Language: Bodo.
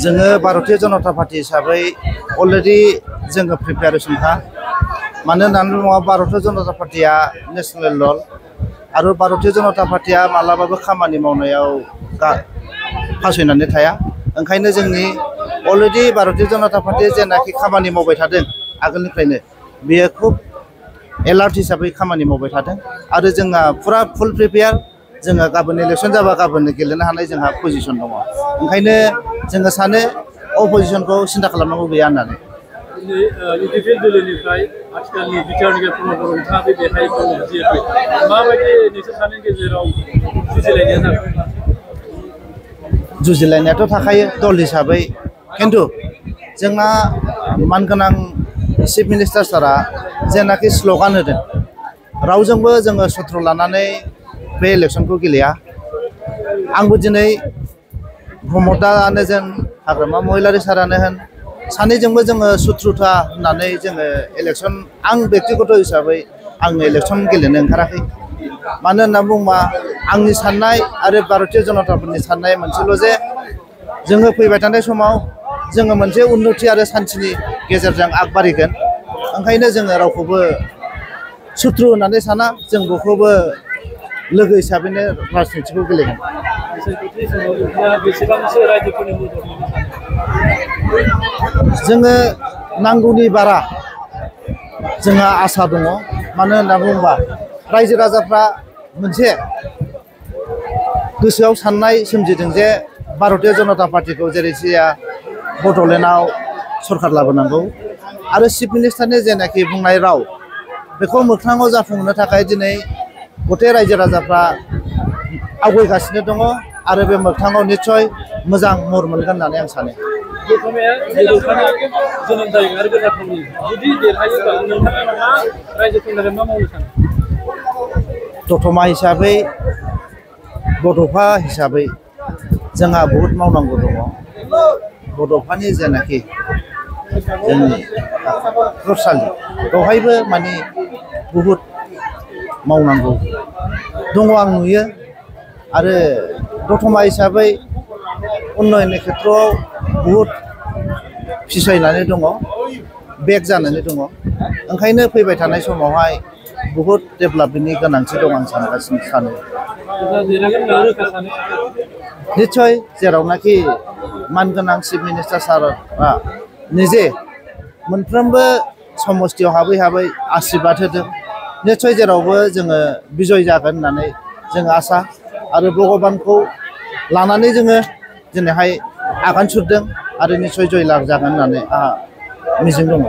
जोङो भारतीय जनता पार्टी हिसाबै अलरेडि जोङो प्रिपेरेसनखा मानो होननानै बुङोबा भारतीय जनता पार्टीया नेशनेल दल आरो भारतीय जनता पार्टीया मालाबाबो खामानि मावनायाव फासयनानै थाया ओंखायनो जोंनि अलरेडि भारतीय जनता पार्टी जेनाखि खामानि मावबाय थादों आगोलनिफ्रायनो बेयो खुब एलार्ट हिसाबै खामानि मावबाय थादों आरो जोंहा फुरा फुल प्रिपेयार जोङो गाबोन इलेक्शन जाबा गाबोन गेलेनो हानाय जोंहा पजिशन दङ ओंखायनो जोङो सानो अपोजिशनखौ सिन्था खालामनांगौ गैया होननानै इउडिएफ दोलोनिफ्राय आथिखालनि बिटिआरनि प्रमद बर' बिथाङा बेहाय दङ जिहेतु माबायदि नोंसोर सानैनि गेजेराव जुजिलायनाया जागोन जुजिलायनायाथ' थाखायो दल हिसाबै खिन्थु जोंना मानगोनां चिफ मिनिस्टार सारा जेनाखि स्ल'गान होदों रावजोंबो जोङो सुथ्रु लानानै बे इलेक्शनखौ गेलेया आंबो दिनै प्रमदानो जों हाग्रामा महिलारि सारानो होन सानैजोंबो जोङो सुथ्रुथा होननानै जोङो इलेक्शन आं बेक्तिगत हिसाबै आङो इलेक्शन गेलेनो ओंखाराखै मानो होनना बुङोबा आंनि साननाय आरो भारतीय जनता पार्टीनि साननाय मोनसेल' जे जोङो फैबाय थानाय समाव जोङो मोनसे उन्नति आरो सान्थिनि गेजेरजों आगबारिगोन ओंखायनो जोङो रावखौबो सुथ्रु होननानै साना जों बयखौबो लोगो हिसाबैनो राजनितिखौ गेलेगोन जोङो नांगौनि बारा जोंहा आसा दङ मानो होनना बुङोबा रायजो राजाफ्रा मोनसे गोसोआव साननाय सोमजिदों जे भारतीय जनता पार्टीखौ जेरै जाया बड'लेण्डआव सरकार लाबोनांगौ आरो चिफ मिनिस्टारनि जेनाखि बुंनाय राव बेखौ मोगथाङाव जाफुंहोनो थाखाय दिनै गथे रायजो राजाफ्रा आवगायगासिनो दङ आरो बे मोगथाङाव निस्सय मोजां महर मोनगोन होननानै आं सानो जोनोम जायो आरो गोथार थावनि जुदि देरहायोब्ला नोंथाङा मा रायजोफोरनि थाखाय मा मावनो सानो दतमा हिसाबै बड'फा हिसाबै जोंहा बहुद मावनांगौ दङ बड'फानि जेनाखि जोंनि खरसालि बेवहायबो माने बहुद मावनांगौ दङ आं नुयो आरो दतमा हिसाबै उन्नयननि खेथ्रआव बहुद फिसयनानै दङ बेक जानानै दङ ओंखायनो फैबाय थानाय समावहाय बहुद डेभेलपमेन्टनि गोनांथि दं आं सानो निस्सय जेरावनाखि मानगोनां चिफ मिनिस्टार सारा निजे मोनफ्रोमबो समस्तियाव हाबै हाबै आशीर्बाद होदों निस्सय जेरावबो जोङो बिजय जागोन होननानै जों आसा आरो भगबानखौ लानानै जोङो दिनैहाय आगान सुरदों आरो निस्सय जयलाभ जागोन होननानै आंहा मिजिं दङ